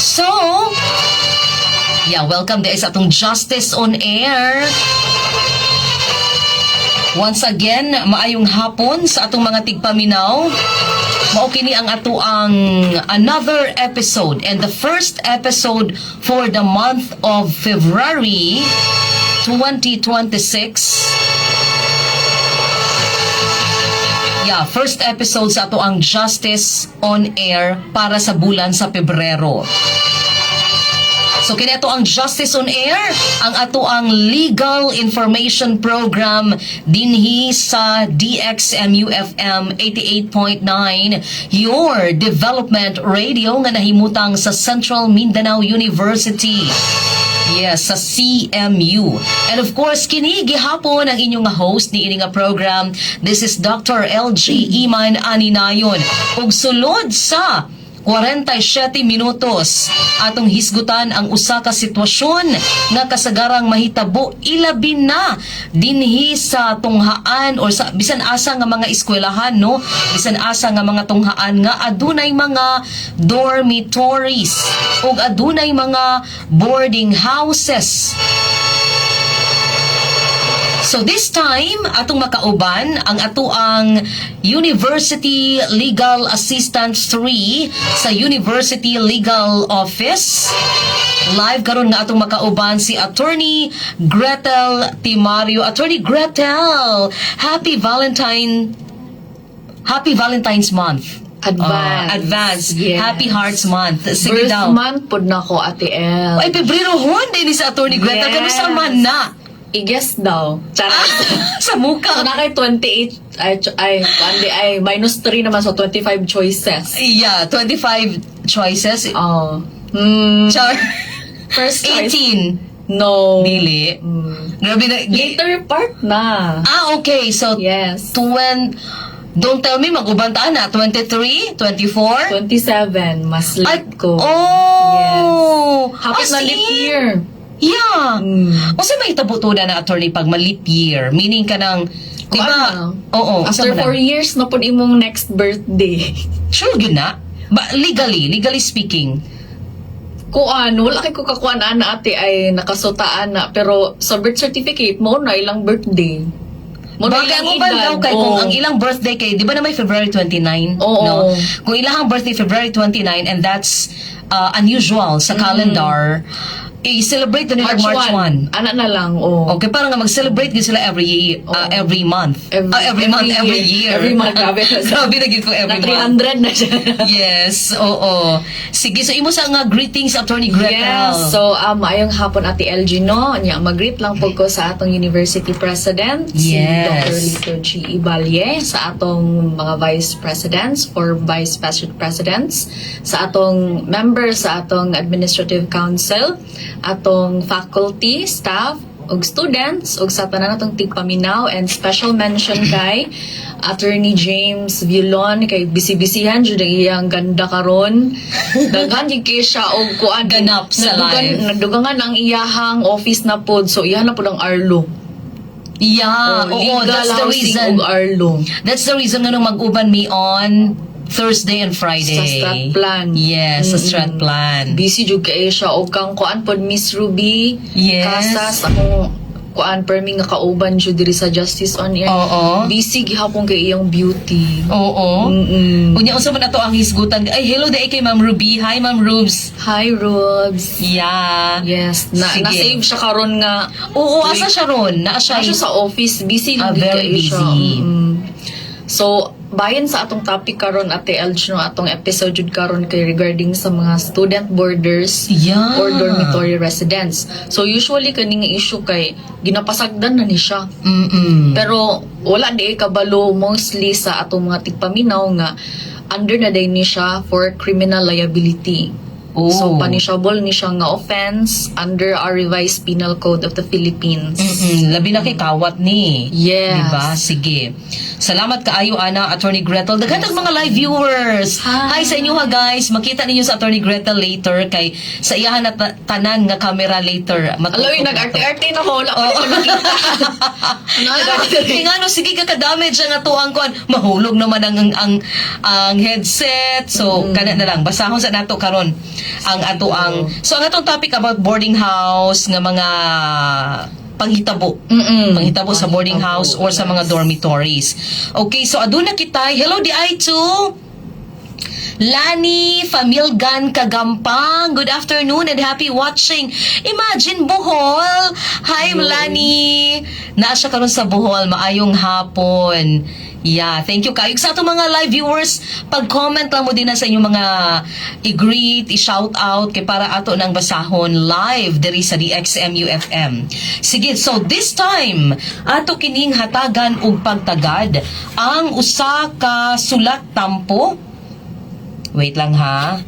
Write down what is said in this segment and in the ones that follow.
So, yeah, welcome diay sa atong Justice on Air. Once again, maayong hapon sa atong mga tigpaminaw. Mao kini ang atoang another episode and the first episode for the month of February 2026. Yeah, first episode sa atoang Justice on Air para sa bulan sa Pebrero. So kini ato ang Justice on Air, ang ato ang legal information program dinhi sa DXMU FM 88.9, your development radio nga nahimutang sa Central Mindanao University. Yes, sa CMU. And of course, kini gihapon ang inyong host ni ini nga program. This is Dr. LG Iman Aninayon. Ug sulod sa 47 minutos atong hisgutan ang usa ka sitwasyon nga kasagarang mahitabo, ilabi na dinhi sa tunghaan or sa bisan asa nga mga eskwelahan, no, bisan asa nga mga tunghaan nga adunay mga dormitories ug adunay mga boarding houses. So this time, atong makauban ang atoang University Legal Assistant 3 sa University Legal Office. Live karon nga atong makauban si Attorney Gretel Timario. Attorney Gretel, Happy Valentine's Month. Advance. Advance. Yes. Happy Hearts Month. Sige Birth daw. month pod na ko, Ate El. Ay, Pebrero hon din ni sa Attorney Gretel. Yes. Kanusa man na? I-guess daw. Charot. Sa muka. So, na kay 28, ay, ay, kuan di, ay, minus 3 naman, so 25 choices. Yeah, 25 choices. Oh. Char. First choice. 18. No. Dili. Grabe na. Later part na. Ah, okay. So, 20, don't tell me, mag-uban ta na. 23, 24? 27. Mas Ay, late ko. Oh! Hapit As na leap in? year. Yeah. Unsa may hitabo na na, attorney, pag ma-leap year? Meaning ka ng, di ba? Kuan na. Oo. After Unsa man na? 4 years na pud imong next birthday. Sure gyud na. Ba, legally speaking. Kuan, wala kay ko kakuan ana, ate, ay nakasutaan na, pero sa birth certificate mo na ilang birthday. Mo na Baka ilang mo ba edad. daw kay kung Oo. ang ilang birthday kay, di ba na may February 29? Oo. No? Kung ilang birthday February 29 and that's unusual sa calendar, i-celebrate na nila March 1. Ana na lang, oh. Okay, parang nga mag-celebrate din sila every year, every month. Every, Every month, every year. Every month, grabe. Grabe na gyud ko Na every month. 300 na siya. Yes, oo. Sige, so imo sa nga greetings, Attorney Gretel. Yes. So, maayong hapon, Ate LG, no? Nya, mag-greet lang po ko sa atong University President, si Dr. Lito G. Ibalye, sa atong mga Vice Presidents, four Vice Presidents, sa atong members sa atong Administrative Council, atong faculty, staff, ug students, ug sa tanan atong tigpaminaw, and special mention kay Attorney James Vilon kay busy-busyhan jud ang iyang ganda karon. Daghan jud kay siya og kuan. Ganap sa life. Nadugangan ang iyahang office na pod, so iyahan na pod ang Arlo. Yeah, Oh, oo, legal that's the housing reason. ug Arlo. That's the reason nga nung mag-uban me on Thursday and Friday. Sa strat plan. Yes, sa strat plan. Busy jud kay siya og kang kuan pod, Miss Ruby Casas, akong kuan permi nga kauban jud diri sa Justice on Air. Busy gihapon kay iyang beauty. Unya unsa man ato ang hisgutan? Ay, hello diay kay Ma'am Ruby. Hi, Ma'am Rubes. Hi, Rubes. Yeah. Yes, na Sige. na-save siya karon nga. Oo, asa siya ron? Naa siya. Naa siya sa office, busy Ah, lang gid very kaayo siya. busy. So, bahin sa atong topic karon, Ate Elj, no, atong episode jud karon kay regarding sa mga student boarders or dormitory residents. So usually kani nga issue kay ginapasagdan na ni siya. Pero wala di kabalo mostly sa atong mga tigpaminaw nga under na day ni siya for criminal liability. So punishable ni siya nga offense under our Revised Penal Code of the Philippines. Labi na kay kawat ni. Yes. Diba? Sige. Salamat kaayo ana, Attorney Gretel. Daghan ang mga live viewers. Hi. Hi sa inyo ha, guys. Makita ninyo sa Attorney Gretel later kay sa iyahan na tanan nga camera later. Alam mo, nag-arte-arte na ko. Wala pa ko nakita. Ano, Kaya nga no, sige ka ka-damage ang atuang kuan. Mahulog naman ang headset. So, kana na lang. Basahon sa nato karon. Ang ato ang So ang atong topic about boarding house nga mga panghitabo. Panghitabo sa boarding house or sa mga dormitories. Okay, so aduna kita. Hello di ay to Lani Familgan Kagampang. Good afternoon and happy watching. Imagine Bohol. Hi Lani. Naa siya karon sa Bohol. Maayong hapon. Yeah, thank you kayo. Sa atong mga live viewers, pag-comment lang mo din na sa inyong mga i-greet, i-shout out kay para ato nang basahon live diri sa DXMU FM. Sige, so this time ato kining hatagan og pagtagad ang usa ka sulat tampo. Wait lang ha.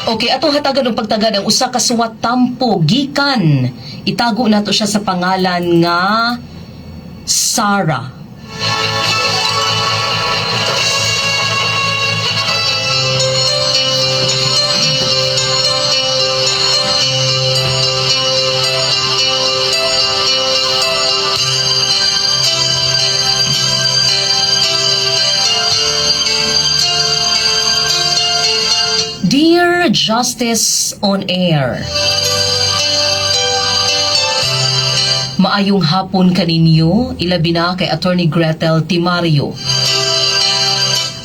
Okay, atong hatagan og pagtagad ang usa ka suwat tampo gikan. Itago nato siya sa pangalan nga Sarah. Dear Justice on Air, maayong hapon kaninyo, ilabi na kay Attorney Gretel Timario.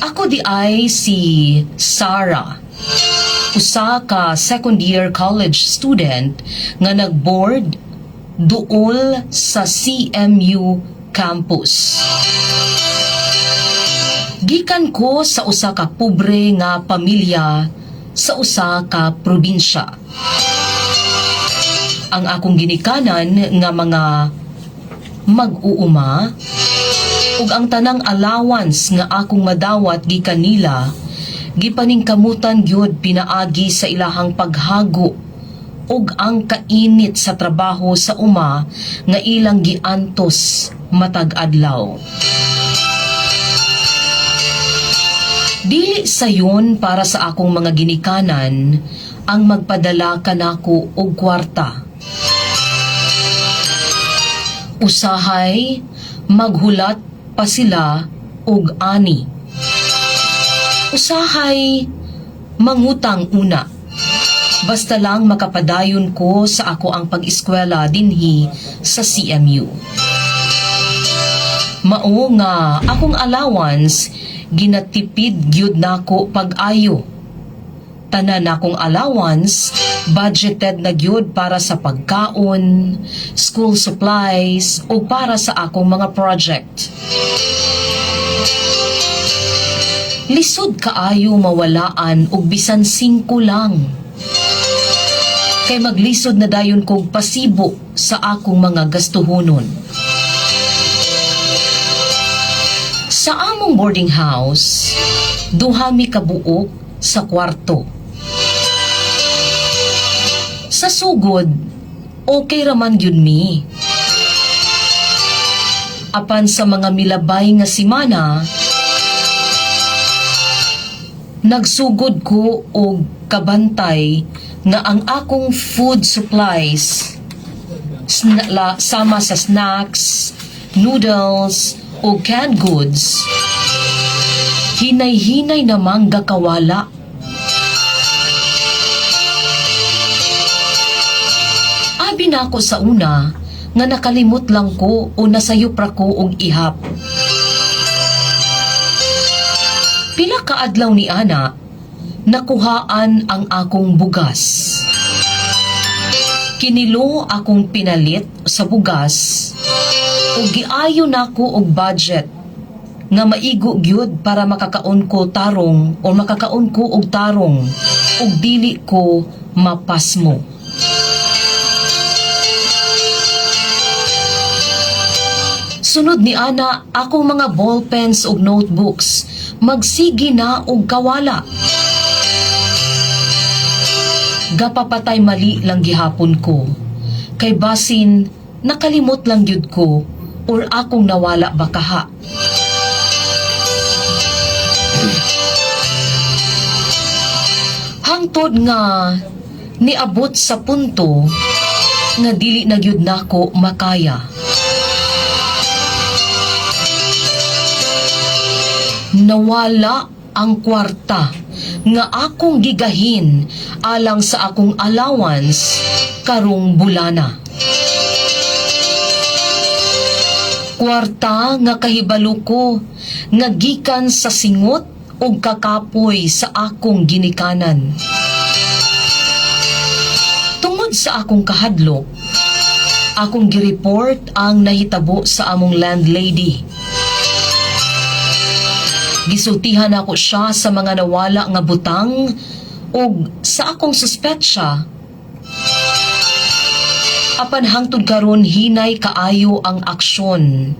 Ako di ay si Sarah, usa ka second year college student nga nagboard duol sa CMU campus. Gikan ko sa usa ka pobre nga pamilya sa usa ka probinsya. Ang akong ginikanan nga mga mag-uuma ug ang tanang allowance nga akong madawat gikan nila gipaningkamutan gyud pinaagi sa ilahang paghago ug ang kainit sa trabaho sa uma nga ilang giantos matag adlaw. Dili sayon para sa akong mga ginikanan ang magpadala kanako og kwarta. Usahay maghulat pa sila og ani. Usahay mangutang una. Basta lang makapadayon ko sa ako ang pag-eskwela dinhi sa CMU. Mao nga akong allowance ginatipid gyud nako pag-ayo. Tanan akong allowance budgeted na gyud para sa pagkaon, school supplies o para sa akong mga project. Lisod kaayo mawalaan og bisan 5 lang. Kay maglisod na dayon kog pasibo sa akong mga gastuhonon. Sa among boarding house, duha mi kabuok sa kwarto. Sa sugod, okay raman gyud mi. Apan sa mga milabay nga simana, nagsugod ko og kabantay nga ang akong food supplies sama sa snacks, noodles, o canned goods, hinay-hinay namang gakawala. Abi nako sa una nga nakalimot lang ko o nasayop ra ko og ihap. Pila ka adlaw ni ana, nakuhaan ang akong bugas. Kinilo akong pinalit sa bugas ug giayo nako og budget nga maigo gyud para makakaon ko tarong o makakaon ko og tarong ug dili ko mapasmo. Sunod ni ana akong mga ballpens ug notebooks magsige na og kawala. Gapapatay mali lang gihapon ko. Kay basin nakalimot lang gyud ko or akong nawala ba kaha. Hangtod nga niabot sa punto nga dili na gyud nako makaya. Nawala ang kwarta nga akong gigahin alang sa akong allowance karong bulana. Kwarta nga kahibalo ko nga gikan sa singot ug kakapoy sa akong ginikanan. Tungod sa akong kahadlok, akong gireport ang nahitabo sa among landlady. Gisultihan ako siya sa mga nawala nga butang ug sa akong suspetsya. Apan hangtod karon hinay kaayo ang aksyon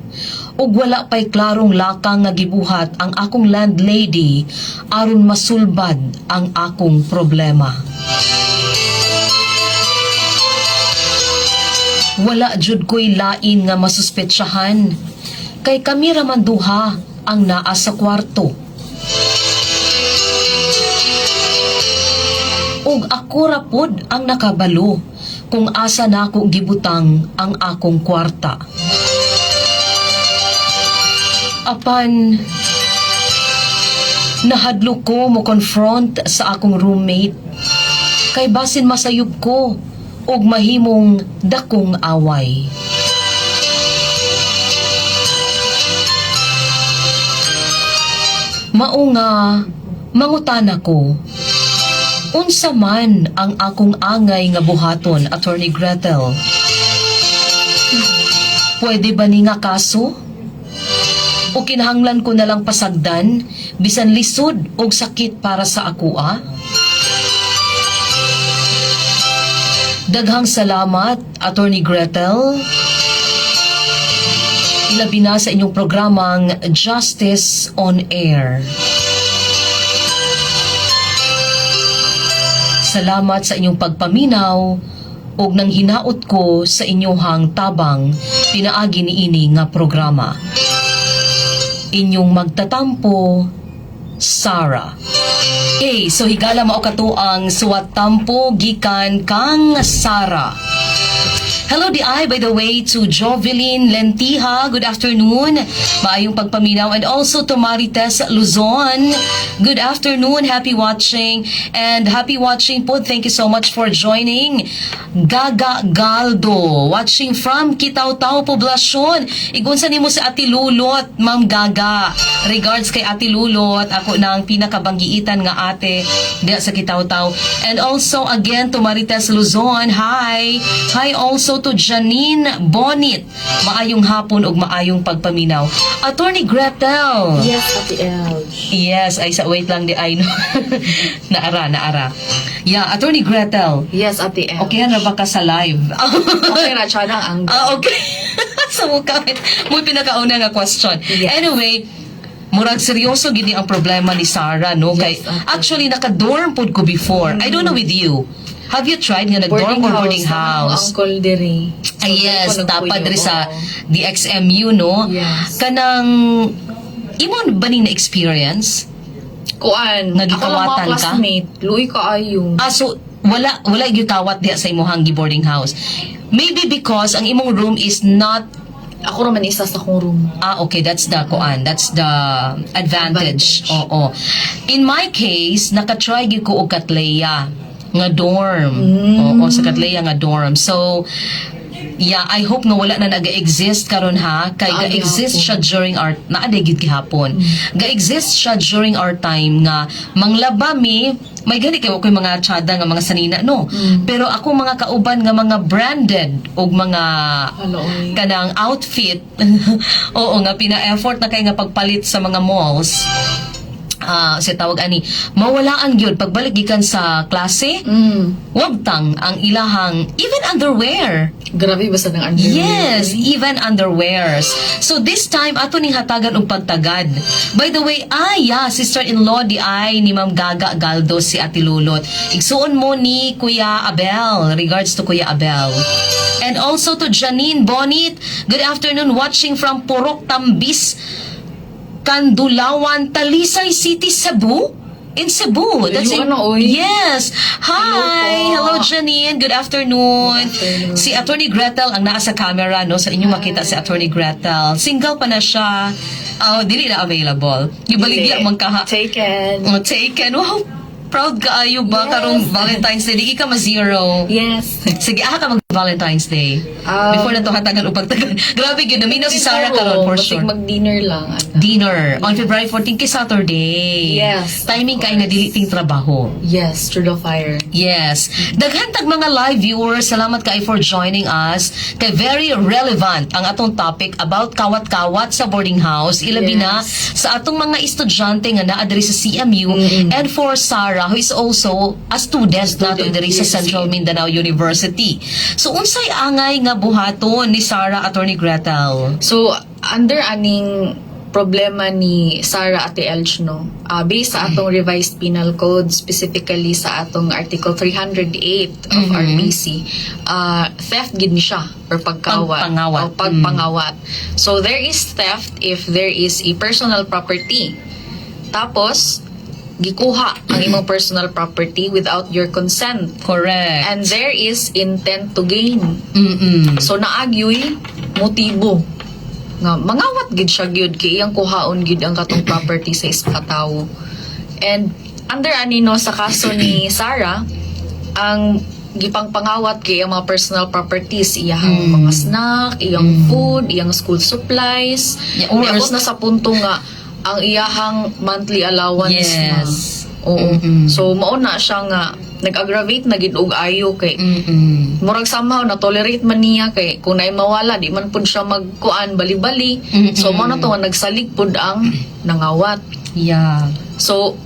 ug wala pay klarong lakang nga gibuhat ang akong landlady aron masulbad ang akong problema. Wala jud ko'y lain nga masuspetsahan kay kami ra man duha ang naa sa kwarto. Ug ako ra pod ang nakabalo kung asa nako gibutang ang akong kwarta. Apan nahadlok ko mo confront sa akong roommate kay basin masayop ko ug mahimong dakong away. Mao nga mangutana ko, unsa man ang akong angay nga buhaton, Attorney Gretel? Pwede ba ni nga kaso? O kinahanglan ko na lang pasagdan bisan lisod og sakit para sa akoa? Daghang salamat, Attorney Gretel. Ilabi na sa inyong programang Justice on Air. Salamat sa inyong pagpaminaw ug nang hinaot ko sa inyong tabang pinaagi niini nga programa. Inyong magtatampo, Sarah. Okay, so higala mao kato ang suwat tampo gikan kang Sarah. Hello di ay, by the way, to Jovelyn Lentiha. Good afternoon. Maayong pagpaminaw. And also to Marites Luzon. Good afternoon. Happy watching. And happy watching po. Thank you so much for joining. Gaga Galdo. Watching from Kitaw-Taw, Poblacion. Igunsa nimo si Ate Lulot, Ma'am Gaga. Regards kay Ate Lulot. Ako na ang pinakabanggiitan nga ate diya sa Kitaw-Taw. And also again to Marites Luzon. Hi. Hi also to Janine Bonit. Maayong hapon ug maayong pagpaminaw. Attorney Gretel. Yes, Ate Elj. Yes, ay sa wait lang di ay no. Naara, naara. Yeah, Attorney Gretel. Yes, Ate Elj. Okay na ba ka sa live? Okay ra siya ng ang Ah, okay. So kahit mo pinakauna nga question. Yes. Anyway, murag seryoso gini ang problema ni Sarah, no? Kay Yes, ate. Actually naka-dorm pod ko before. I don't know with you. Have you tried nga nag-dorm or boarding house? Ang uncle diri. Ah, yes, So, diri ko tapad nagpuyo. diri sa Oo. DXMU, no? Yes. Kanang imo ba ning na-experience? Kuan, Nga ako lang mga gikawatan ka? classmate, luoy kaayo. Ah, so wala gyud kawat diha sa imong boarding house. Maybe because ang imong room is not Ako ra man isa sa akong room. Ah, okay, that's the kuan, that's the advantage. Advantage. Oo. In my case, naka-try gyud ko og Cattleya nga dorm. Oo, sa Cattleya nga dorm. So, yeah, I hope nga wala na nag-exist karon ha, kay Naa ga-exist gihapon. siya during our naa gyud gihapon. Ga-exist siya during our time nga manglaba mi, may gani kay ko'y mga tsada nga mga sanina, no. Pero ako mga kauban nga mga branded og mga Hala, oy. kanang outfit, oo, nga pina-effort na kay nga pagpalit sa mga malls, ah, sa tawag ani, mawalaan gyud pagbalik gikan sa klase, wagtang ang ilahang even underwear. Grabe basta ng underwear. Yes, even underwears. So this time ato ning hatagan og pagtagad. By the way, ah yeah, sister-in-law di ay ni Ma'am Gaga Galdo si Ate Lulot. Igsuon mo ni Kuya Abel. Regards to Kuya Abel. And also to Janine Bonit. Good afternoon, watching from Purok Tambis, Kandulawan, Talisay City, Cebu. In Cebu. That's in, Ano, oy. Yes. Hi. Hello Hello, po. Janine. Good afternoon. Good afternoon. Si Attorney Gretel ang naa sa camera, no? Sa inyo makita si Attorney Gretel. Single pa na siya. Oh, dili na available. Gibaligya man kaha. Taken. Oh, taken. Wow. Proud kaayo ba Yes. karong Valentine's Day? Di ka ma-zero. Yes. Sige, aha ka mag Valentine's Day. Before na to hatagan upag tagan. Grabe gyud, naminaw si Sarah karon for Basig sure. mag-dinner lang, ana. Dinner on February 14 kay Saturday. Yes, of Timing kay nga course. dili ting trabaho. Yes, through the fire. Yes. Daghan tag mga live viewers, salamat kay for joining us. Kay very relevant ang atong topic about kawat-kawat sa boarding house. Ilabi na sa atong mga estudyante nga naa diri sa CMU and for Sarah, who is also a student nato diri sa yes. Central Mindanao University. So unsay angay nga buhaton ni Sarah, Attorney Gretel? So, under aning problema ni Sarah, Ate Elch, no, based sa atong revised penal code, specifically sa atong Article 308 of RPC, theft gid ni siya or pagkawat. Pagpangawat. O pagpangawat. So, there is theft if there is a personal property. Tapos, gikuha ang imong personal property without your consent. Correct. And there is intent to gain. So naa gyoy motibo nga mangawat gid siya gyud kay iyang kuhaon gid ang katong property sa isa ka tawo. And under ani, no, sa kaso ni Sarah, ang gipangpangawat kay ang mga personal properties, iyang mga snack, iyang food, iyang school supplies. Yeah, or Niabot na sa punto nga ang iyahang monthly allowance na. Oo. So mao na siya nga nag-aggravate na gid og ayo kay murag somehow na tolerate man niya kay kung naay mawala, di man pud siya magkuan bali-bali. So mao na to nga nagsalig pud ang nangawat. So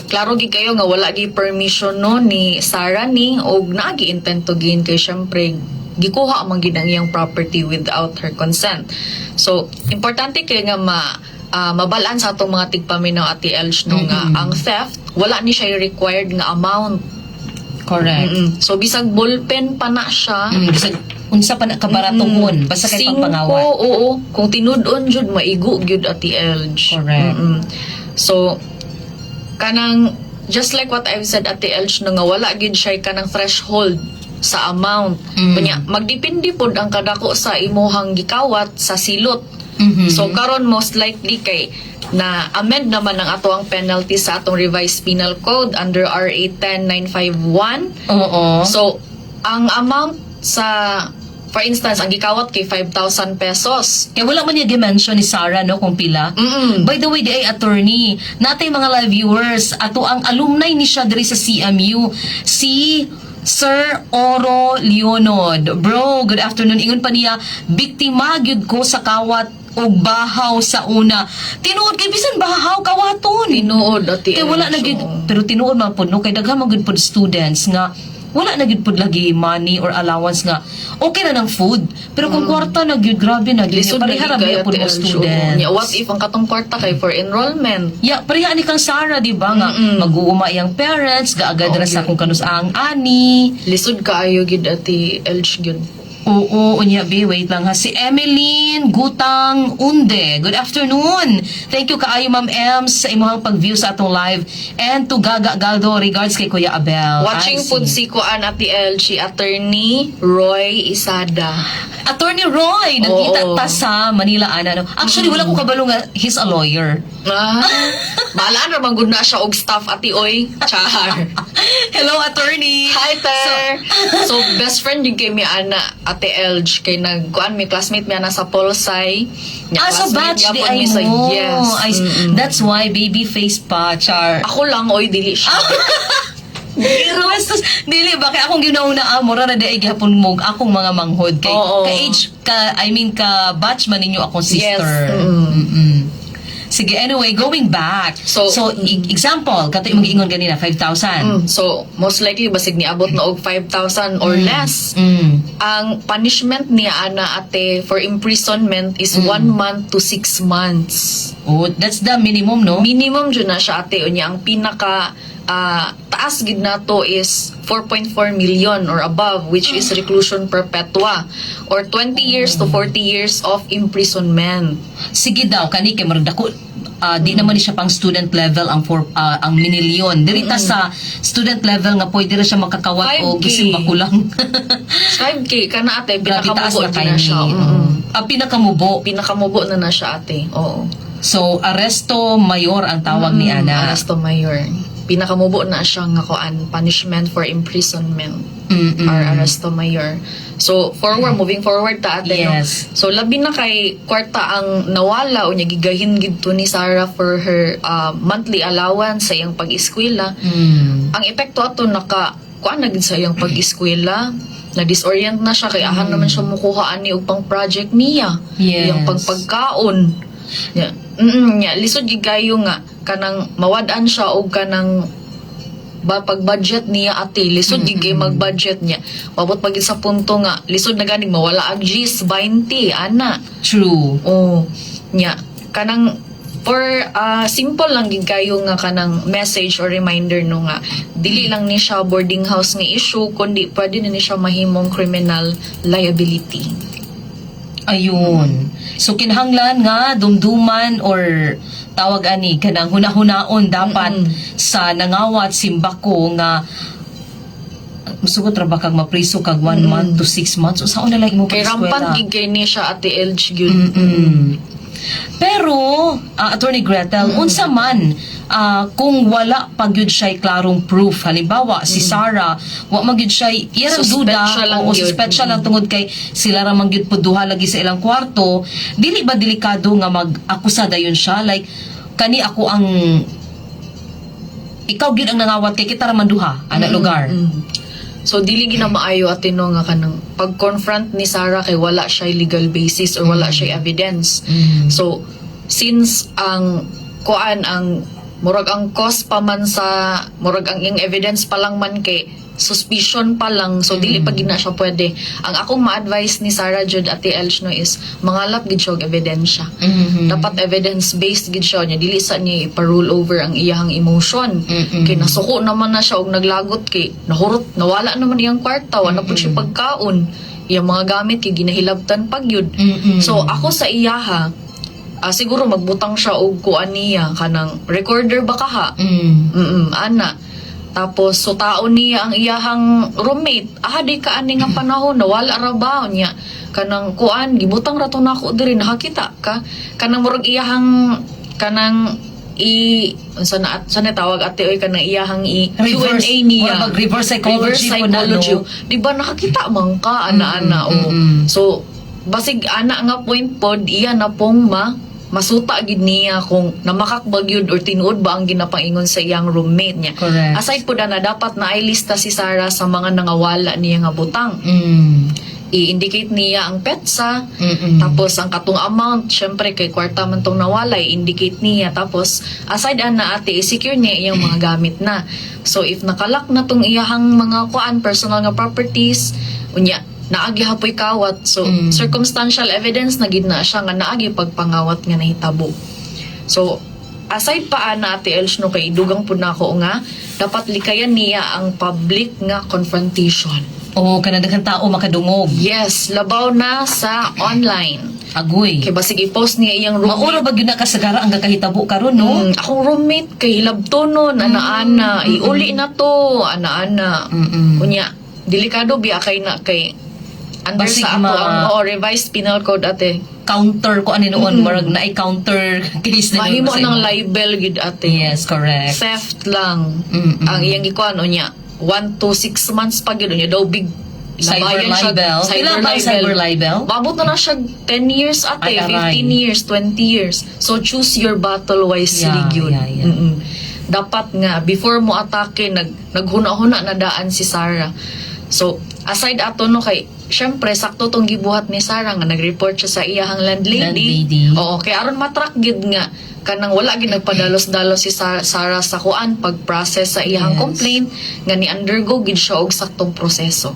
klaro gid kayo nga wala gi permission, no, ni Sarah ni og naa gi intent to gain kay syempre gikuha man gid ang iyang property without her consent. So importante kay nga mabalaan sa atong mga tigpaminaw, Ate Elch, no, nga ang theft, wala ni siya required nga amount. Correct. So bisag ballpen pa na siya. Bisag unsa pa na kabaratuhon basta kay Singko, pagpangawat. Oo. Kung tinud-on jud, maigo gyud, Ate Elj. Correct. So kanang just like what I've said, Ate Elj, no, nga wala gyud siya kanang threshold sa amount. Kunya magdepende pod ang kadako sa imuhang gikawat sa silot. So karon, most likely kay na amend naman ang ato ang penalty sa atong revised penal code under RA 10951. So, ang amount sa, for instance, ang gikawat kay 5,000 pesos. Kaya wala man niya gi-mention ni Sarah, no, kung pila. By the way, di ay attorney, natay mga live viewers, ato ang alumni ni siya diri sa CMU, si Sir Oro Leonod. Bro, good afternoon. Ingon pa niya, biktima gyud ko sa kawat og bahaw sa una. Tinuod kay bisan bahaw kawaton. Tinuod, Ate Kay wala na Elch, gyud, oo. pero tinuod man pud, no, kay daghan man gyud pud students nga wala na gyud pud lagi money or allowance nga okay na ng food, pero kung kwarta na gyud, grabe na gyud. Lisod na Pareha ra gyud biya kayo, pud Ate mo Elch, oo. students. Nya, what if ang katong kwarta kay for enrollment? Yeah, pareha ni kang Sarah, di ba, nga mag-uuma iyang parents, gaagad ra sa kung kanus ang ani. Lisod kaayo gyud, Ate Elch, gyud. Oo, unya be, wait lang ha. Si Emeline Gutang Unde. Good afternoon. Thank you kaayo, Ma'am Ems, sa imong pag-view sa atong live. And to Gaga Galdo, regards kay Kuya Abel. Watching I pud see. si kuan, Ate Elch, si Attorney Roy Isada. Attorney Roy, nagkita ta sa Manila ana, no. Actually, wala ko kabalo nga he's a lawyer. Ah, balaan ra man gud na siya og staff, Ate oy. Char. Hello, attorney. Hi, Ter! So, best friend yung kay mi ana, Ate Elj, kay nagkuan mi, classmate mi ana sa Polsci. Nya, Ah, so classmate batch di gyapon ay mi sa mo. Yes. Ay, that's why baby face pa, char. Ako lang, oy, dili siya. Bastos, dili ba kay akong ginauna, ah, mura na di ay gihapon mo akong mga manghod kay ka age ka, I mean, ka batch man ninyo akong sister. Yes. Sige, anyway, going back. So, example, kato imong giingon ganina 5,000. So, most likely, basig niabot na og 5,000 or less. Ang punishment niya ana, Ate, for imprisonment is 1 month to 6 months. Oh, that's the minimum, no? Minimum jud na siya, Ate. Unya ang pinaka taas gid nato is 4.4 million or above, which is reclusion perpetua or 20 years to 40 years of imprisonment. Sige daw, kani kay murag dako Di naman ni siya pang student level ang for ang minilyon. Diri ta sa student level nga pwede ra siya makakawat og 5K. bisin bakulang. 5K kana, ate, Grabe taas pinakamubo na kay na siya. ni. Pinakamubo. Pinakamubo na na siya, ate. Oo. So arresto mayor ang tawag ni ana. Arresto mayor. Pinakamubo na siya nga kuan, punishment for imprisonment or arresto mayor. So forward, moving forward ta, ate, no? Yes. So labi na kay kwarta ang nawala, unya gigahin gid to ni Sarah for her monthly allowance sa iyang pag-eskwela. Ang epekto ato naka kuan na gid sa iyang pag-eskwela. Na disorient na siya kay ahan naman siya mukuha ani og pang project niya. Iyang pagpagkaon. Nya, nya lisod gid kayo nga kanang mawad-an siya og kanang ba pag-budget niya, ate, lisod gid kay mag-budget niya. Mabot pa gid sa punto nga lisod na ganing mawala ang G's 20 ana. True. Oh, nya kanang for simple lang gid kayo nga kanang message or reminder no nga dili lang ni siya boarding house nga issue kundi pwede na ni siya mahimong criminal liability. Ayun. So kinahanglan nga dumduman or tawag ani kanang hunahunaon dapat sa nangawat simbako nga musugot ra ba kag mapriso kag 1 month to 6 months, unsaon na lang imo Kay pag-eskwela? rampant gid kay ni siya, Ate Elg, gyud. Pero, Attorney Gretel, unsa man kung wala pa gyud siya klarong proof? Halimbawa, si Sarah, wa man gyud siya iyang duda Suspect siya lang o gyud. suspect siya lang tungod kay sila ra man gyud pud duha lagi sa ilang kwarto, dili ba delikado nga mag-akusa dayon siya? Like, kani ako ang ikaw gyud ang nangawat kay kita ra man duha ana lugar. So dili gina maayo, ate, no, nga kanang pag-confront ni Sarah kay wala siya legal basis or wala siya evidence. So since ang kuan ang murag ang cause pa man sa murag ang iyang evidence pa lang man kay suspicion pa lang, so dili pa gid na siya pwede. Ang akong ma-advise ni Sarah jud, Ate Elch, no, is mangalap gid siya og ebidensya. Dapat evidence based gid siya niya, dili sa niya ipa-rule over ang iyahang emotion. Kay nasuko naman na siya og naglagot kay nahurot, nawala naman iyang kwarta, wala pud siya pagkaon, iyang mga gamit kay ginahilabtan pag yun. So ako sa iyaha, siguro magbutang siya og kuan niya kanang recorder ba kaha. Ana. Tapos so tao niya ang iyahang roommate. Ah, di ka ani nga panahon nawala ra ba niya kanang kuan, gibutang ra to nako diri, nakakita ka? Kanang murag iyahang kanang i unsa na at sa na tawag, ate, oy, kanang iyahang i Reverse, Q&A niya. murag mag reverse psychology Reverse po na, no? psychology. Di ba nakakita man ka ana-ana o. So basig ana nga point pod iya na pong masuta gid niya kung namakakbag yun or tinuod ba ang ginapaingon sa iyang roommate niya. Aside po na dapat na lista si Sarah sa mga nangawala niya nga butang. I-indicate niya ang petsa, tapos ang katong amount, syempre kay kwarta man tong nawala, i-indicate niya. Tapos aside ana, ate, i-secure niya iyang mga gamit na. So if nakalak na tong iyahang mga kuan personal nga properties, unya naagi hapoy kawat. So circumstantial evidence na gid na siya nga naagi pagpangawat nga nahitabo. So aside pa ana, Ate Els, no, kay dugang pud nako nga dapat likayan niya ang public nga confrontation. Oo, kanang daghang tao makadungog. Yes, labaw na sa online. Agoy. Kay basig i-post niya iyang roommate. Maura ba gyud na kasagara ang gakahitabo karon, no? Akong roommate kay hilabtonon, ana-ana, iuli na to, ana-ana. Unya, delikado biya kay na kay under Basig sa ato ang, oh, revised penal code, ate. Counter ko ani noon, murag naay counter case na Mahimo sa ng imo. libel gid, ate. Yes, correct. Theft lang. Ang iyang gikuan unya, 1 to 6 months pa gyud, unya daw big Cyber labayan siya- libel. Cyber Ilan ba ang libel. cyber libel? Maabot na na siya 10 years, ate, Ay, aray. 15 years, 20 years. So choose your battle wisely gyud. Dapat nga before mo atake naghuna-huna na daan si Sarah. So aside ato no kay syempre sakto tong gibuhat ni Sarah nga nag-report siya sa iyahang landlady. Landlady. Oo, kay aron matrack gid nga kanang wala gid nagpadalos-dalos si Sarah sa kuan pag-process sa iyahang complaint nga ni undergo gid siya og saktong proseso.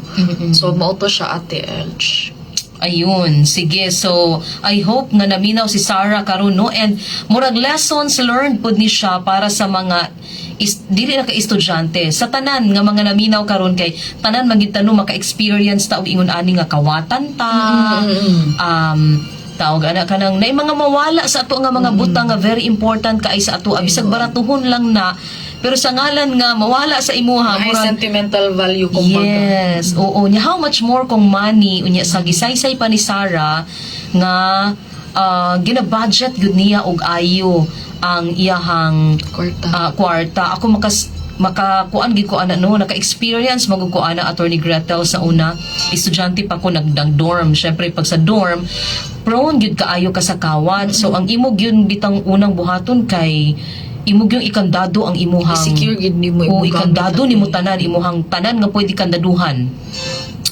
So mao to siya, Ate Elch. Ayun, sige. So, I hope nga naminaw si Sarah karon, no, and murag lessons learned pud ni siya para sa mga dili na ka estudyante, sa tanan nga mga naminaw karon kay tanan man gid tano maka-experience ta og ingon ani nga kawatan ta. Tawag ana, kanang nay mga mawala sa ato nga mga butang nga very important kay sa ato, bisag baratuhon lang na, pero sa ngalan nga mawala sa imuha, May murag sentimental value kumbaga. Yes, oo. Nya how much more kung money? Unya sa gisaysay pa ni Sarah nga gina-budget gyud niya og ayo ang iyahang Kwarta. Kwarta. Ako makakuan gid ko ana, no, naka-experience magud ko ana, Attorney Gretel, sa una estudyante pa ko, nagdang dorm. Syempre pag sa dorm, prone gyud kaayo ka sa kawat. So ang imo gyud bitang unang buhaton kay imo gyud ikandado ang imuhang I-secure gid nimo o imong ikandado gamit, nimo ate. Tanan, imuhang tanan nga pwede kandaduhan.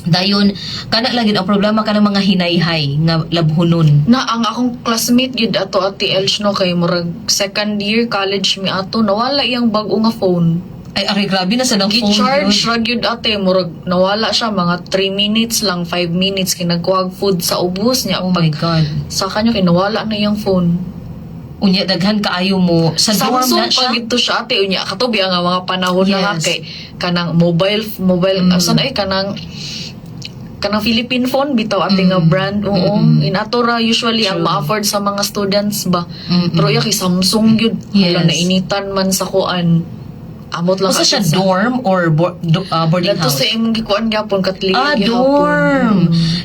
Dayon kana lang gid ang problema, kanang mga hinayhay nga labhunon. Na ang akong classmate gid ato, Ate Elch, no, kay murag second year college mi ato, nawala iyang bag-o nga phone. Ay, aray, grabe na sa nang phone Gi-charge yun. ra gyud, ate, murag nawala siya mga 3 minutes lang, 5 minutes, kay nagkuhag food sa ubos niya. Oh my God. Sa kanya kay nawala na iyang phone. Unya daghan kaayo mo sa dorm Samsung na siya. pa gid to siya, ate. Unya kato biya nga mga panahon na nga kay kanang mobile mobile asa na eh, kanang Philippine phone bitaw, ate, nga brand, oo. Inato ra usually ang ma-afford sa mga students ba. Pero iya kay Samsung gyud. Hala, nainitan man sa kuan, amot lang Usa siya, ate dorm or boarding Dato house? sa imong gikuan gyapon, Katlia Ah, gyapon. dorm.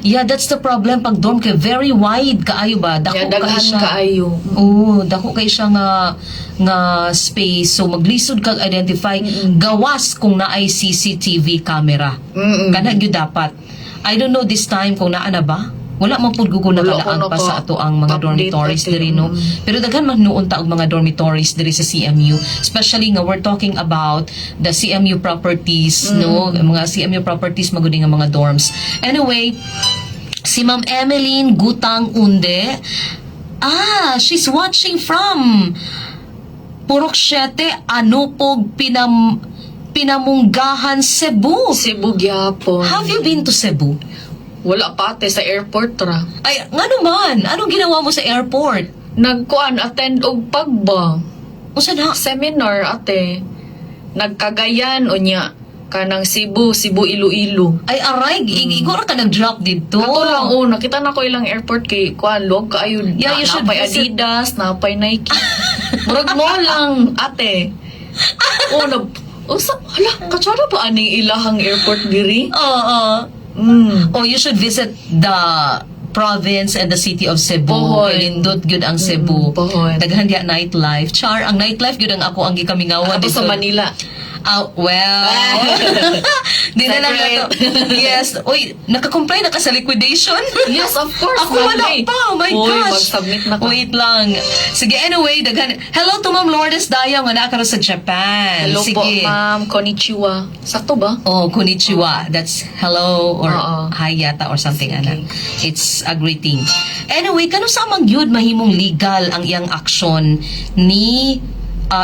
Yeah, that's the problem pag dorm kay very wide kaayo ba? Dako Yeah, kaayo daghan siya. kaayo. Oo, dako kay siya nga space. So maglisod kag identify gawas kung naay CCTV camera. Kana gyud dapat. I don't know this time kung naa na ba. Wala man pud ko Wala ko nakalaag pa sa ato ang mga update dormitories ate. diri, no. Pero daghan man noon ta og mga dormitories diri sa CMU, especially nga we're talking about the CMU properties, no? Mga CMU properties magud nga mga dorms. Anyway, si Ma'am Emeline Gutang Unde, she's watching from Purok 7, Anupog, Pinamunggahan, Cebu. Cebu gyapon. Have you been to Cebu? Wala pa, ate, sa airport ra. Ay, ngano man? Anong ginawa mo sa airport? Nagkuan, attend og pagba. Unsa na? Seminar, ate. Nagkagayan unya kanang Cebu, Cebu, Iloilo. Ay, aray, igora ka nag-drop dito. Kato lang oh, nakita na ko ilang airport kay kuan, luwag kaayo. Yeah, you should napay visit. Adidas, napay Nike. Murag mo lang, ate. Oh, na usa, hala, katsara ba aning ilahang airport diri? Oo. Oh, you should visit the province and the city of Cebu. Bohol. Kay nindot gyud ang Cebu. Bohol. Daghan diya nightlife. Char, ang nightlife gyud ang ako ang gikamingawan Ato sa dito. Manila. Ah, well. Di na lang Secret. nato. Yes. Uy, naka-comply na ka sa liquidation? Yes, of course. Ako wala Monday. pa. Oh my Uy, gosh. mag-submit na ka. Wait lang. Sige, anyway, daghan. Hello to Ma'am Lourdes Daya nga naa karon sa Japan. Hello Sige. po, ma'am. Konnichiwa. Sakto ba? Oh, konnichiwa. That's hello or Oo. hi yata or something Sige. ana. It's a greeting. Anyway, kano sa man gyud mahimong legal ang iyang aksyon ni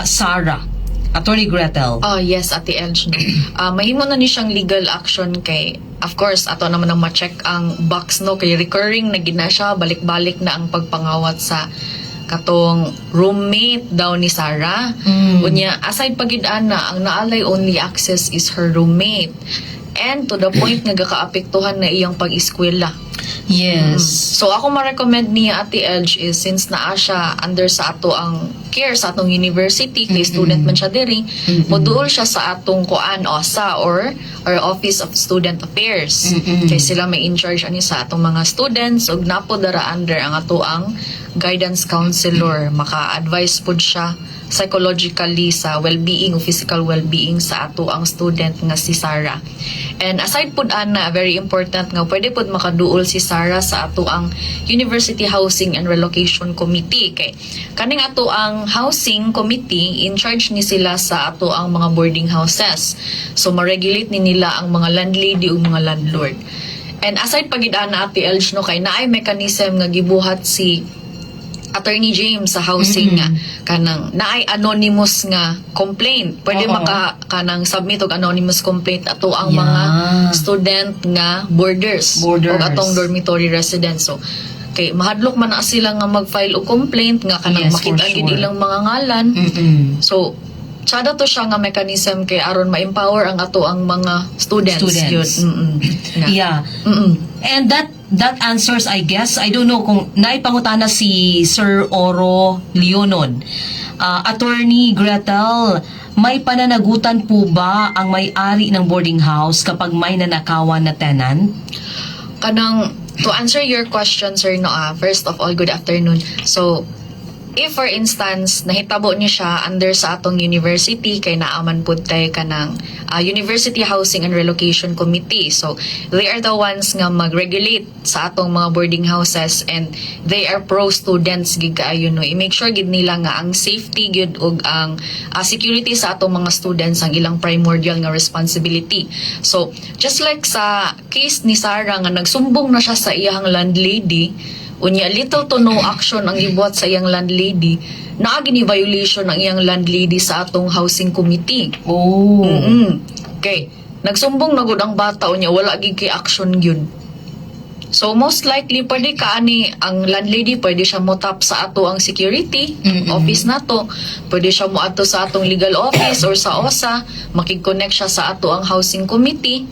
Sarah? Attorney Gretel. Oh, yes, Ate Elj, no. Mahimo na ni siyang legal action kay of course ato naman ang ma-check ang box, no, kay recurring na gid na siya, balik-balik na ang pagpangawat sa katong roommate daw ni Sarah. Unya aside pa gid ana, ang naalay only access is her roommate. And to the point nga gakaapektuhan na iyang pag-eskwela. So ako ma-recommend niya, Ate Elj, is since naa siya under sa ato ang care sa atong university kay student man siya diri, moduol siya sa atong kuan, OSA or Office of Student Affairs. Kay sila may in charge ani sa atong mga students ug napo dara under ang ato ang guidance counselor, maka-advise pud siya psychologically sa well-being o physical well-being sa ato ang student nga si Sarah. And aside pud ana, very important nga pwede pud makaduol si Sarah sa ato ang University Housing and Relocation Committee, kay kaning ato ang housing committee, in charge ni sila sa ato ang mga boarding houses. So ma-regulate ni nila ang mga landlady ug mga landlord. And aside pa gid ana, Ate Elj, no, kay naay mechanism nga gibuhat si Attorney James sa housing nga kanang naay anonymous nga complaint. Pwede maka kanang submit og anonymous complaint ato ang mga student nga boarders, Boarders. og atong dormitory residents. So kay mahadlok man na sila nga mag-file og complaint nga kanang Yes, for makita gid sure. ilang mga ngalan. So tsada to siya nga mechanism kay aron ma-empower ang ato ang mga students. Students. Yun. Nga. Yeah. And that That answers, I guess. I don't know kung naipangutana si Sir Oro Leonon. Attorney Gretel, may pananagutan po ba ang may-ari ng boarding house kapag may nanakawan na tenant? Kanang to answer your question, sir, no, first of all, good afternoon. So if for instance nahitabo niyo siya under sa atong university, kay naa man pud tay kanang University Housing and Relocation Committee. So they are the ones nga mag-regulate sa atong mga boarding houses and they are pro students gid kaayo, no. I-make sure gid nila nga ang safety gyud ug ang security sa atong mga students ang ilang primordial nga responsibility. So just like sa case ni Sarah nga nagsumbong na siya sa iyang landlady, unya little to no action ang gibuhat sa iyang landlady, naa gyud ni violation ang iyang landlady sa atong housing committee. Oh. Okay. Nagsumbong na gud ang bata, unya wala gid kay action gyud. So most likely pwede ka ani ang landlady, pwede siya mo tap sa ato ang security office nato. Pwede siya mo ato sa atong legal office or sa OSA, makig-connect siya sa ato ang housing committee.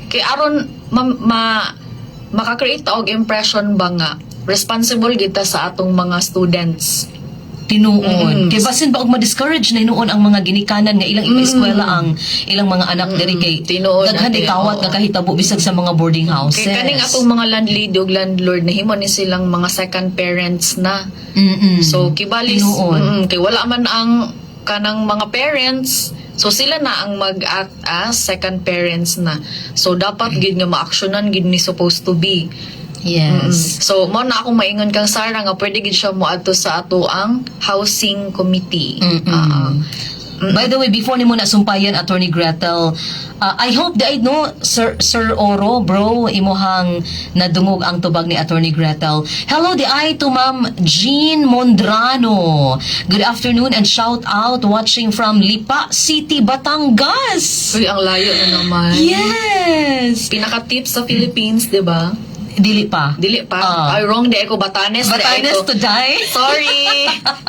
Kay aron ma maka-create og impression ba nga responsible kita sa atong mga students. Tinuod. Kay basin ba og ma-discourage na hinuon ang mga ginikanan nga ilang ipa-eskwela ang ilang mga anak diri kay Tinuod, daghan ate, di kawat oo. nga kahitabo bisag sa mga boarding houses. Kay kaning atong mga landlady ug landlord, nahimo ni silang mga second parents na. So kibalis Tinuod. Kay wala man ang kanang mga parents. So sila na ang mag-act as second parents na. So dapat gid nga ma-actionan gid ni supposed to be. So mo na akong maingon kang Sarah nga pwede gid siya moadto sa ato ang housing committee. By the way, before nimo na sumpayan, Attorney Gretel, I hope that I know, Sir Oro, bro, imuhang nadungog ang tubag ni Attorney Gretel. Hello, di ay to Ma'am Jean Mondrano. Good afternoon and shout out, watching from Lipa City, Batangas. Uy, ang layo na naman. Yes! Pinaka-tip sa Philippines, di ba? Dili pa. Dili pa. Ah. Ay, wrong di ako. Batanes. Di Batanes ako. to die. Sorry.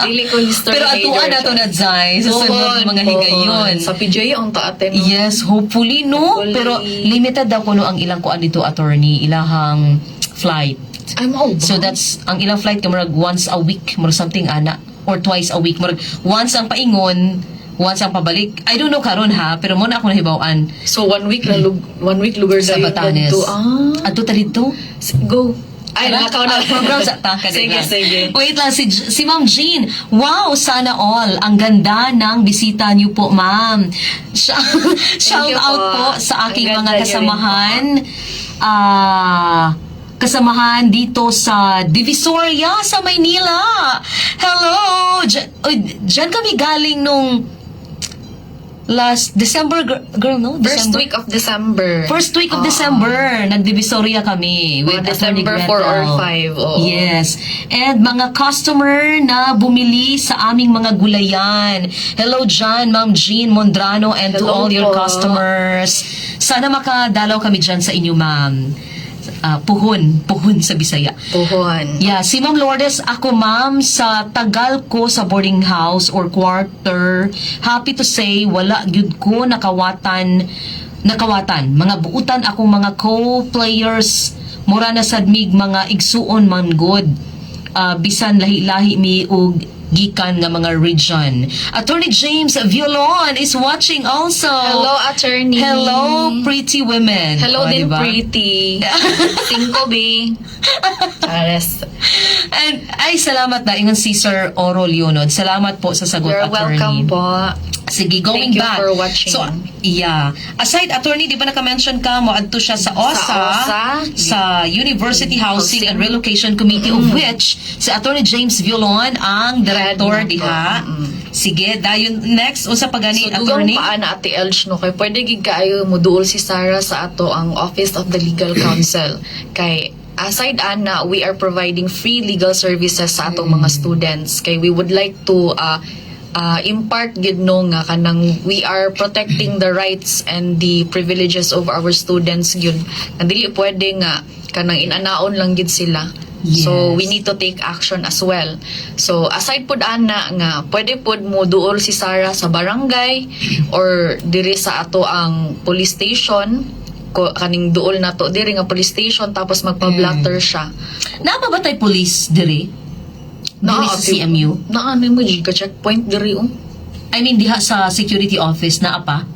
Dili ko history Pero atuan major. na to na, Zai, sa sunod mga higayon. Sa PJ ang taaten, no? Yes, hopefully, no? Hopefully. Pero limited daw kuno ang ilang kuan dito, attorney, ilahang flight. Ay, mao ba? So that's ang ilang flight kay murag once a week, murag something ana, or twice a week. Murag once ang paingon, once ang pabalik. I don't know karon ha, pero mo na ako nahibaw-an. So one week na one week lugar Sa dayon Batanes. kadto. Ah. Adto ta dito. Go. Ay, Tara. lakaw na. Ah, program sa ta. Sige, lang. sige. Wait lang, si Ma'am Jean. Wow, sana all. Ang ganda ng bisita niyo po, ma'am. Shout you out po. po sa aking Ang mga ganda niyo rin. kasamahan. Kasamahan dito sa Divisoria sa Maynila. Hello! Uy, dyan kami galing nung last December, girl, no? First December? week of December. First week of December, nagdivisoria kami with Mga Attorney December 4 or Gretel. 5, oo. Yes. And mga customer na bumili sa aming mga gulayan. Hello John, Ma'am Jean Mondrano, and to Hello all your po. customers. Sana makadalaw kami dyan sa inyo, ma'am. Ah, puhon, puhon sa Bisaya. Puhon. Yeah, si Ma'am Lourdes, ako ma'am, sa tagal ko sa boarding house or quarter, happy to say, wala gyud ko nakawatan. Mga buutan akong mga co-players, mura na sad mig mga igsuon man good. Ah, bisan lahi-lahi mi og gikan nga mga region. Attorney James Violon is watching also. Hello, attorney. Hello, pretty women. Hello O, din, diba? pretty. Cinco B. Chares. And ay, salamat na ingon si Sir Oro Leonod. Salamat po sa sagot, You're attorney. welcome po. Sige, going Thank you back. for watching. So, yeah. Aside, attorney, di ba naka-mention ka mo adto siya sa OSA, Sa OSA. sa University Housing Housing. and Relocation Committee, of which si Attorney James Violon ang director Head na po. diha. Sige, dayon next unsa pa gani, So, dugang attorney? paa na, Ate Elch, no, kay pwede gid kaayo moduol si Sarah sa ato ang Office of the Legal Counsel. Kay aside ana, we are providing free legal services sa atong mga students. Kay we would like to impart gid no nga kanang we are protecting the rights and the privileges of our students gyud. Nga dili pwede nga kanang inanaon lang gid sila. So we need to take action as well. So aside pud ana nga pwede pud mo duol si Sarah sa barangay or diri sa ato ang police station. ko, kaning duol na to diri nga police station, tapos magpa-blotter siya. Naa pa ba tay police diri? Diri sa CMU? Naa may mo ka checkpoint diri, oh. I mean, diha sa security office, naa pa?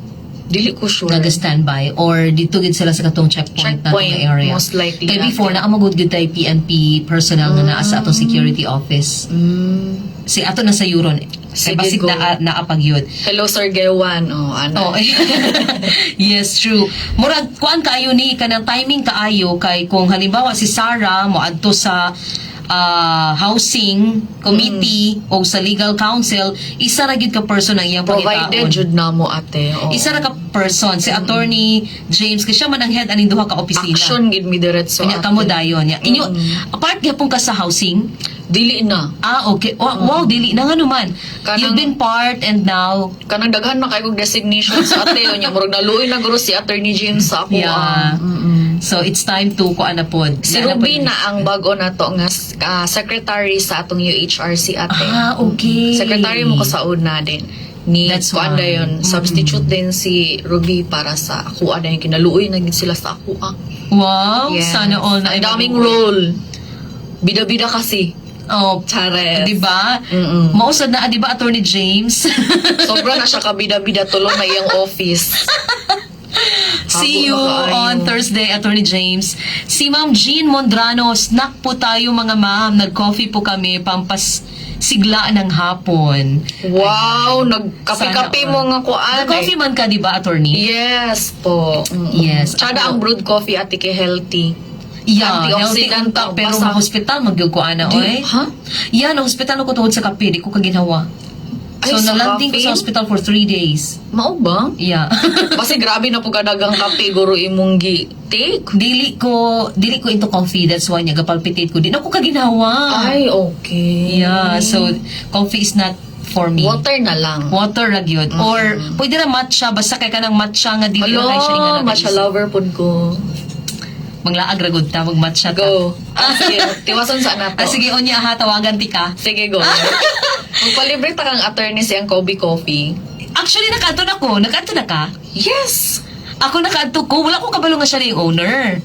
Dili ko sure. Naga-standby or dito gid sila sa katong checkpoint, na Checkpoint, area? Most likely. Kay before, naa magud gyud tay PNP personnel nga naa sa atong security office. Si ato na sa Euron. Kay Sige, basig go. na naa pag yun. Hello, Sir Gewan. Oh, ano. Oh, yes, true. Murag kuan kaayo ni kanang timing kaayo kay kung halimbawa si Sarah moadto sa housing committee o sa legal counsel, isa ra gyud ka person ang iyang Provided pangitaon. jud na mo, ate. Oo. Isa ra ka person, si Attorney James, kasi siya man ang head aning duha ka opisina. Action gid mi diretso, Unya ate. kamo dayon. Ya. Inyo apart gyapon ka sa housing? Dili na. Ah, okay. Oh, wow, dili na nga naman. Kanang- You've been part and now Kanang daghan man kay kog designation sa ate, unya murag naluoy na guro si Attorney James sa ako. Yeah. So it's time to kuan na pod. Si Na- na Ruby pod. na ang bago na to nga secretary sa atong UHRC, ate. Ah, okay. Secretary mo ko sa una din. Ni That's kuan why. dayon, substitute din si Ruby para sa akuha dayon, kinaluoy na gid sila sa akuha. Wow, Yes. sana all na Ang daming role. Bida-bida kasi. Oh, Chares. 'di ba? Mausad na, 'di ba, Attorney James? Sobra na siya kabida-bida, tulong na iyang office. See Habo you na kaayo. on Thursday, Attorney James. Si Ma'am Jean Mondrano, snack po tayo, mga ma'am. Nag-coffee po kami, pampas sigla ng hapon. Wow, nagkape-kape Sana mo all. nga kuan. Nag-coffee man ka, 'di ba, Attorney? Yes po. Yes, Tsada ako- ang brewed coffee, ate, kay healthy. Yeah, healthy Antioxidant unta, ang pero basa. ma-hospital magyud ko ana oy. Di, ha? Yeah, na hospital ako tungod sa kape, di ko kaginhawa. Ay, So sa nalanding ko kape? sa hospital for 3 days. Mao ba? Yeah. Kasi grabe na po kadagang kape guro imong gi take. Dili ko into coffee, that's why niya gapalpitate ko. Di na ko kaginhawa. Ay, okay. Yeah, so coffee is not for me. Water na lang. Water ra gyud. Or pwede ra matcha, basta kay kanang matcha nga dili Hello, na kay siya nga matcha lover pud ko. Manglaag ra gud ta mag matcha ta. Go. Ah, sige, tiwason sa nato. Ah, sige, unya ha, tawagan ti ka. Sige, go. Magpalibre ta kang attorney siyang Kobe Coffee. Actually, nakaadto na ko. Nakaadto na ka? Yes. Ako, nakaadto ko. Wala ko kabalo nga siya na yung owner.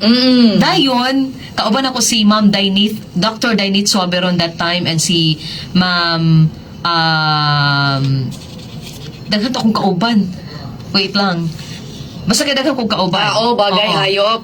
Dayon, kauban ako si Ma'am Dainith, Dr. Dainith Suaberon that time and si Ma'am daghan to akong kauban. Wait lang. Basta kay daghan kong kauban. Tao, bagay, Oo. hayop.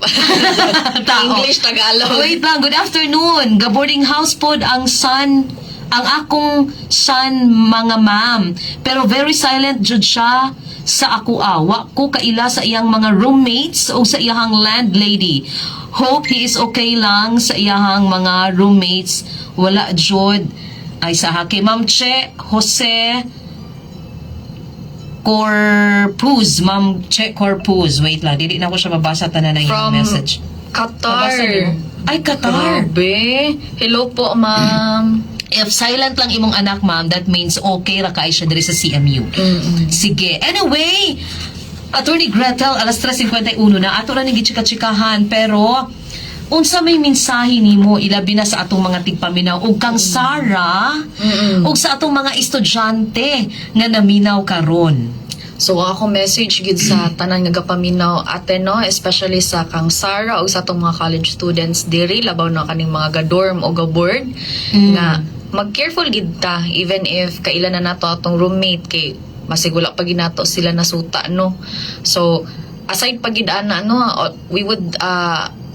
Tao. English, Tagalog. Wait lang, good afternoon. Ga-boarding house pod ang son, ang akong son, mga ma'am. Pero very silent jud siya sa ako. Wa ko kaila sa iyang mga roommates o sa iyang landlady. Hope he is okay lang sa iyang mga roommates. Wala jud ay sa haki. Ma'am Che Jose Corpus, Ma'am Che Corpus. Wait lang, dili na ko siya mabasa tanan ng iyang From message. Qatar. Mabasa niyo? Ay, Qatar. Grabe. Hello po, ma'am. If silent lang imong anak, ma'am, that means okay ra kay siya diri sa CMU. Sige. Anyway, Attorney Gretel, alas 3:51 na. Ato ra ning gichika-chikahan, pero unsa may mensahe nimo ilabi na sa atong mga tigpaminaw ug kang Sarah ug sa atong mga estudyante nga naminaw karon? So ako message gid sa tanan nga gapaminaw, ate, no, especially sa kang Sarah ug sa atong mga college students diri, labaw na kaning mga ga-dorm o ga-board, nga mag-careful gid ta even if kailan na nato atong roommate kay masig wala pa ginato sila nasuta, no. So aside pa gid ana, no, we would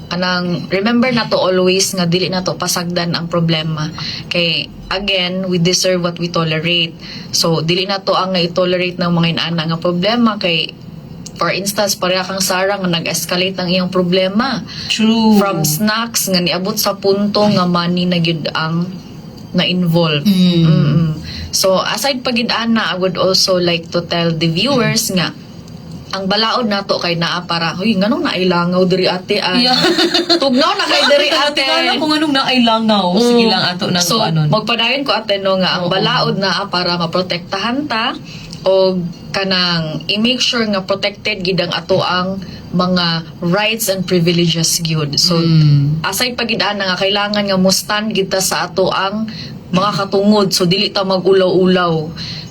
kanang remember na to always nga dili na to pasagdan ang problema kay again, we deserve what we tolerate. So dili na to ang i-tolerate ng mga inaana nga problema kay for instance, pareha kang Sarah nga nag-escalate ang iyang problema True. from snacks nga niabot sa punto nga money na gyud ang na-involve. So aside pa gid ana, I would also like to tell the viewers nga ang balaod nato kay naa para, "Huy, nganong nailangaw diri, ate, ay?" Tugnaw na kay diri, ate. Tingala kung anong naailangaw. Sige lang, ato nang So, kuanon. Magpadayon ko, ate, no, nga ang balaod naa para maprotektahan ta o kanang i-make sure nga protected gid ang ato ang mga rights and privileges gyud. So aside pa gid ana nga kailangan nga mo stand gid ta sa ato ang mga katungod. So dili ta magulaw-ulaw.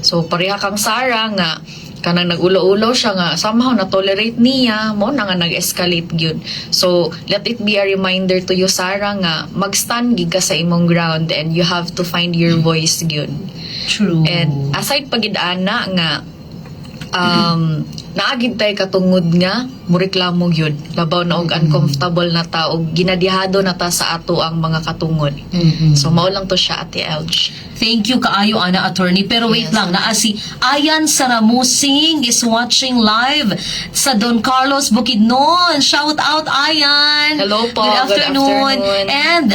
So pareha kang Sarah nga Kanang nagulo-ulo siya nga somehow na tolerate niya mo na nga nag-escalate gyud. So let it be a reminder to you, Sarah, nga mag-stand gid ka sa imong ground and you have to find your voice gyud. True. And aside pa gid ana nga naa gid tay katungod nga mureklamo gyud, labaw na og uncomfortable na ta og ginadihado na ta sa ato ang mga katungod. So mao lang to siya, Ate Elge. Thank you kaayo ana, attorney. Pero wait lang, naa si Ayan Saramusing is watching live sa Don Carlos, Bukidnon. Shout out, Ayan. Hello po. Good Good afternoon. Afternoon. And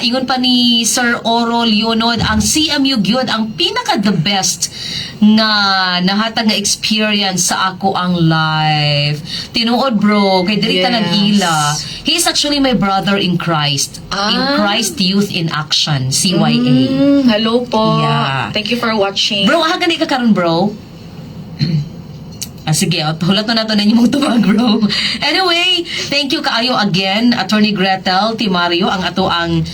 ingon pa ni Sir Oro Leonod, ang CMU gyud ang pinaka the best nga nahatag nga experience sa ako ang life. Tinuod, bro, kay diri ta nag-ila. He is actually my brother in Christ. In Christ Youth in Action, CYA. Hello po. Thank you for watching. Bro, aha gani ka karon, bro? Ah, sige, oh, hulat na nato na inyong tubag, bro. Anyway, thank you kaayo again, Attorney Gretel Timario, ang ato ang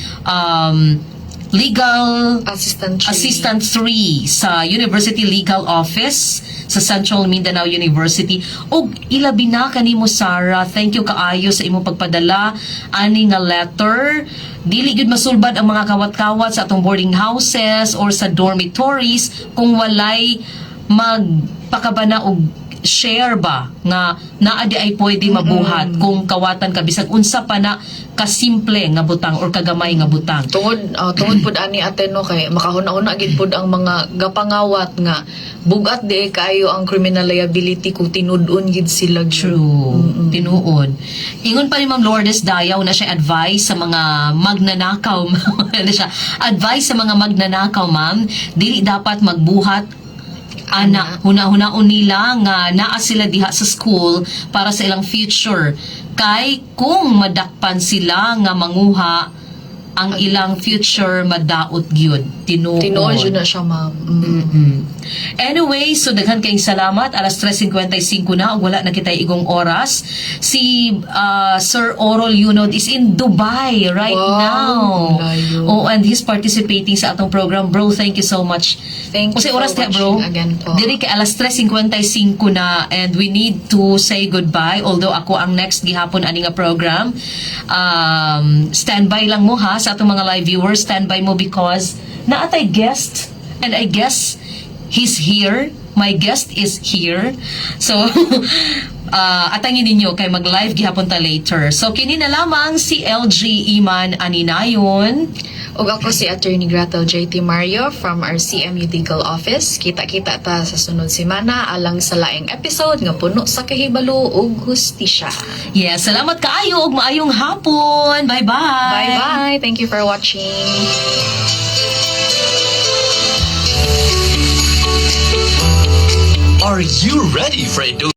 legal Assistant 3. Assistant 3 sa University Legal Office sa Central Mindanao University. Og ilabi na kanimo, Sarah, thank you kaayo sa imong pagpadala ani nga letter. Dili gyud masulbad ang mga kawat-kawat sa atong boarding houses or sa dormitories kung walay magpakabana og share ba nga naa di ay pwede mabuhat kung kawatan ka bisag unsa pa na kasimple nga butang or kagamay nga butang. Tungod pud ani, ate, no, kay makahuna-huna gid pud ang mga gapangawat nga bugat di kaayo ang criminal liability kung tinud-on gid sila gyud. True. Tinuod. Ingon pa ni Ma'am Lourdes Dayaw na siya advice sa mga magnanakaw. Ano siya? Advice sa mga magnanakaw, ma'am, dili dapat magbuhat ana, huna-hunaon nila nga naa sila diha sa school para sa ilang future, kay kung madakpan sila nga manguha, ang ilang future madaot gyud. Tinuod. Tinuod jud na siya, ma'am. Anyway, so daghan kayong salamat. Alas 3:55 na ug wala na kitay igong oras. Si Sir Oral Yunod is in Dubai right now. Layo. Oh, and he's participating sa atong program. Bro, thank you so much. Thank you Kasi for oras ta, bro. Watching again po. Diri kay alas 3:55 na and we need to say goodbye, although ako ang next gihapon ani nga program. Standby lang mo ha sa atong mga live viewers, standby mo because naatay guest and I guess he's here. My guest is here. So, atangin ninyo kay mag-live gihapon ta later. So, kini na lamang si LG Iman Aninayon. Ug ako si Attorney Gretel JT Mario from our CMU Legal Office. Kita-kita ta sa sunod semana alang sa laing episode nga puno sa kahibalo ug hustisya. Yes, salamat kaayo ug maayong hapon. Bye-bye. Bye-bye. Thank you for watching. Are you ready for a dose